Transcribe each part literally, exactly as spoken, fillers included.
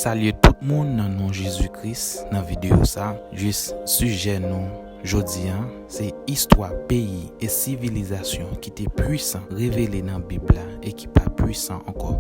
Salye tout moun nan non Jezi Kris. Nan videyo sa, jis sijè nou jodi a, se istwa peyi e sivilizasyon ki te pwisan revele nan Bib la e ki pa pwisan ankò.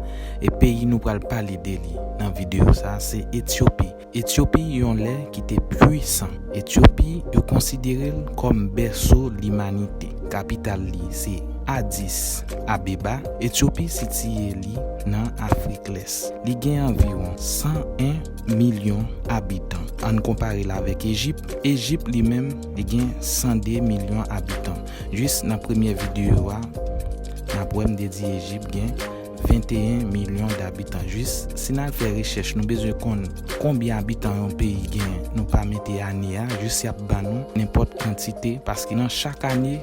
E peyi nou pral pale de li nan videyo sa, se Etyopi. Etyopi yon lè ki te pwisan. Etyopi, yo konsidere l kòm bèso limanite. Kapital li se Adis Abeba. Etyopi sitiye li nan Afrik Lès. Li gen anviwon san en milyon abitan. Ann konpare l avèk Ejip. Ejip li menm, li gen san de milyon abitan. Jis nan premyè videyo a, n ap wè m te di Ejip gen venteyen milyon dabitan. Jis si n al fè rechèch, nou bezwen konn konbyen abitan yon peyi gen, nou pa mete ane a, jis y ap ban nou nenpòt kantite, paske nan chak ane,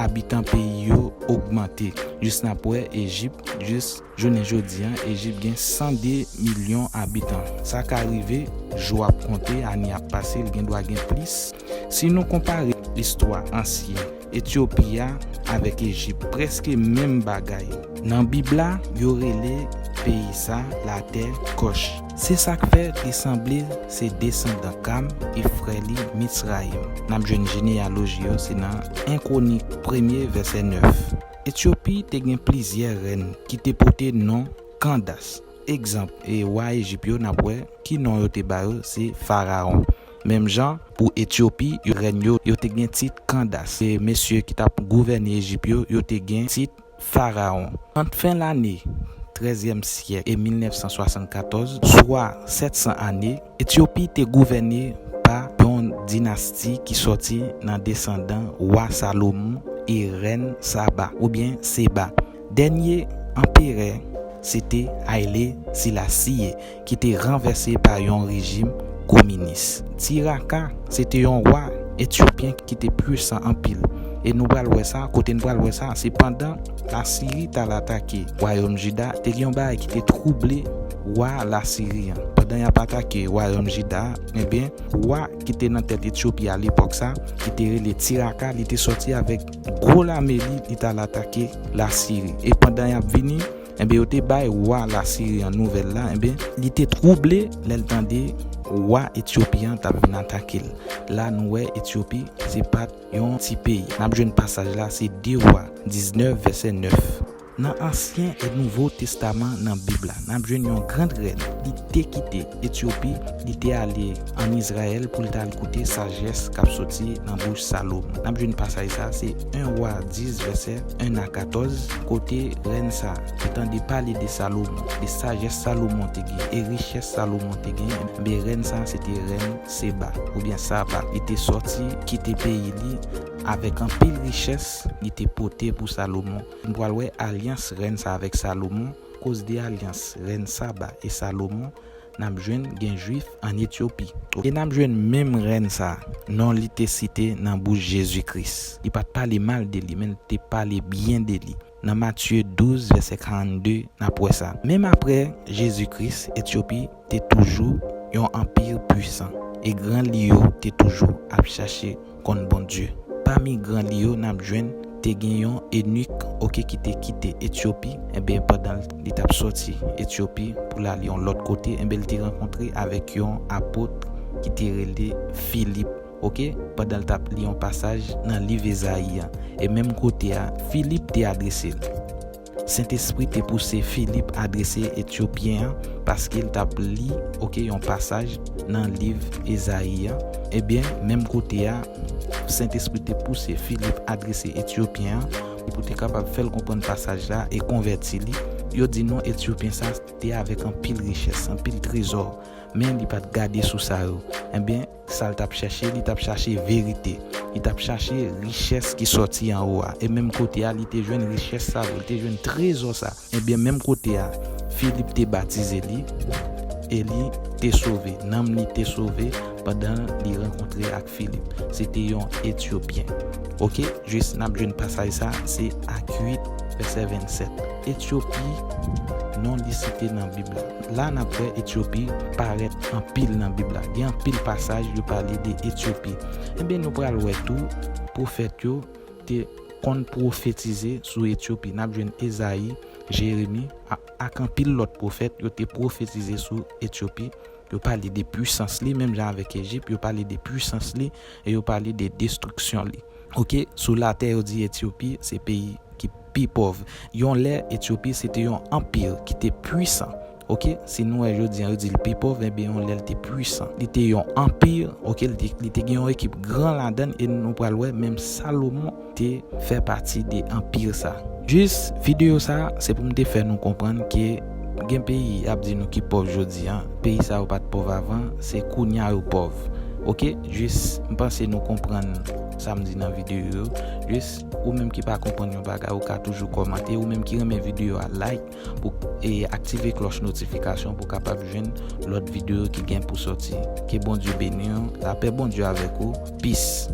abitan peyi yo ogmante. Jis n ap wè Ejip, jis jounen jodi a, Ejip gen san de milyon abitan. Sa ka rive, jou ap konte, ane ap pase, l gen dwa gen plis. Si nou konpare istwa ansyen Etyopi a avèk Ejip, prèske menm bagay. Nan Bib la, yo rele peyi sa latè Kòch. Se sa k fè te sanble se desandan Kam e frè li Mitsrayim. N ap jwenn jeneyaloji yo, se nan en Kwonik premye, vèsè nèf. Etyopi te gen plizyè rèn ki te pote non Kandas. Egzanp, e wa Ejip yo, n ap wè ki non yo te ba yo, se Farawon. Menm jan, pou Etyopi, yo, rèn yo, yo te gen tit Kandas. E mesye ki t ap gouvène Ejip yo, yo te gen tit Farawon. Ant fen lane trèzyèm syèk e mil nèf san swasannkatòz, swa sèt san ane, Etyopi te gouvène pa yon dinasti ki sòti nan desandan wa Salomon e rèn Saba, oubyen Seba. Dènye anperè, se te Haile Selassie, ki te ranvèse pa yon rejim kominis. Tiraka, se te yon wa etyopyen ki te pwisan anpil. E nou pral wè sa, kote n pral wè sa, se pandan Lasiri t al atake wayòm Jida, te gen yon bagay ki te twouble wa Lasiri an. Pandan y ap atake wayòm Jida a, ebyen, wa ki te nan tèt Etyopi a lepòk sa, ki te rele Tiraka, li te sòti avèk gwo lame li, li t al atake Lasiri. E pandan y ap vini, enben, yo te bay wa Lasiri an nouvèl la, enben, li te twouble lè l tande wa Etyopi an t ap vin atake l. La, nou wè Etyopi, se pa t yon ti peyi. N ap jwenn pasaj la, se de Wa diznèf, vèsè nèf. Nan Ansyen e Nouvo Testaman nan Bib la, n ap jwenn yon gran rèn. Li te kite Etyopi, li te ale ann Izrayèl pou l t al koute sajès k ap soti nan bouch Salomon. N ap jwenn pasaj sa, se en Wa dis, vèsè en a katòz, kote rèn sa te tande pale de Salomon, de sajès Salomon te gen, e richès Salomon te gen. Men rèn sa, se te rèn Seba, oubyen Saba. Li te sòti kite peyi li avèk anpil richès li te pote pou Salomon. Nou pral wè alyans rèn sa avèk Salomon. Koz de alyans rèn Saba e Salomon, n ap jwenn gen Jwif ann Etyopi. E n ap jwenn menm rèn sa, non li te site nan bouch Jezi Kris. Li pa t pale mal de li, men l te pale byen de li. Nan Matye douz, vèsè karannde, n ap wè sa. Menm apre Jezi Kris, Etyopi te toujou yon anpi pwisan, e gran li yo te toujou ap chache konn Bondye. Pami gran li yo, n ap jwenn te gen yon enik, oke, ki te kite Etyopi, enben, pandan li t ap sòti Etyopi pou l ale yon lòt kote, enben, li te rankontre avèk yon apot ki te rele Filip, oke, pandan l t ap li yon pasaj nan liv Ezayi a. E menm kote a, Filip te adrese l. Sentespri te pouse Filip adrese Etyopyen an paske l t ap li, oke, yon pasaj nan liv Ezayi a. Ebyen, menm kote a, Sentespri te pouse Filip adrese Etyopyen an pou te kapab fè l konprann pasaj la e konvèti li. Yo di non, Etyopyen sa te avèk anpil richès, anpil trezò, men li pa t gade sou sa yo. Ebyen, sa l t ap chèche, li t ap chache verite. Li t ap chache richès ki sòti anwo a. E menm kote a, li te jwenn richès sa yo, li te jwenn trezò sa. Ebyen, menm kote a, Filip te batize li, e li te sove. Nanm li te sove pandan li rankontre ak Filip. Se te yon Etyopyen. Oke, jis n ap jwenn pasaj sa, se Ak uit, vèsè vennsèt. Etyopi, non li site nan Bib la. La, n ap wè Etyopi parèt anpil nan Bib la. Gen anpil pasaj yo pale de Etyopi. Ebyen, nou pral wè tou, pwofèt yo te konn pwofetize sou Etyopi. N ap jwenn Ezayi, Jeremi, a- ak anpil lòt pwofèt, yo te pwofetize sou Etyopi. Yo pale de pwisans li, menm jan avèk Ejip, yo pale de pwisans li e yo pale de destriksyon li. Oke, sou latè yo di Etyopi se peyi ki pi pòv. Yon lè, Etyopi se te yon anpi ki te pwisan. Oke, si nou wè jodi an, yo di l pi pòv, ebyen yon lè l te pwisan. Li te yon anpi, oke, li te, li te gen yon ekip gran ladan l, e nou pral wè, menm Salomon te fè pati de anpi sa. Jis videyo sa, se pou m te fè nou konprann ke gen peyi ap di nou ki pòv jodi an. Peyi sa yo pa t pòv avan, se kounye a yo pòv. Oke, jis m panse nou konprann sa m di nan videyo yo. Jis ou menm ki pa konprann yon bagay, ou ka toujou kòmante. Ou menm ki renmen videyo a, like pou e aktive klòch notifikasyon pou kapab jwenn lòt videyo ki gen pou sòti. Ke Bondye beni w. Lapè Bondye avèk ou. Peace.